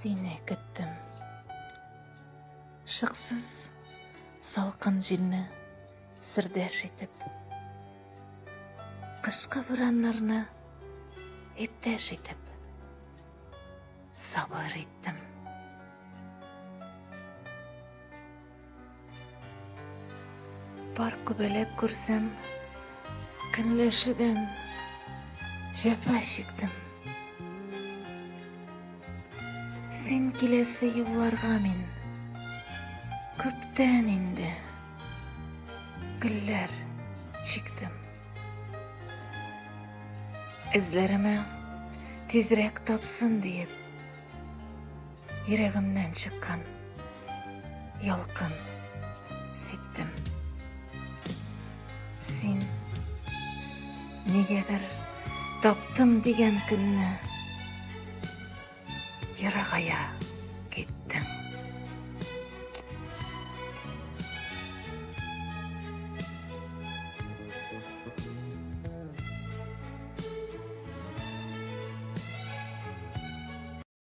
Сине көттем. Шыксыз салкын җилне сердәш итеп. Кышкы бураннарны иптәш итеп. Сабыр иттем. Пар күбәләк күрсәм, көнләшүдән җәфа чиктем. Син киләсе юлларга мин күптән инде гөлләр чиктем. Эзләремә тизрәк тапсын диеп, Йөрәгемнән чыккан ялкын сиптем. Син нигәдер таптым дигән көнне ерагая.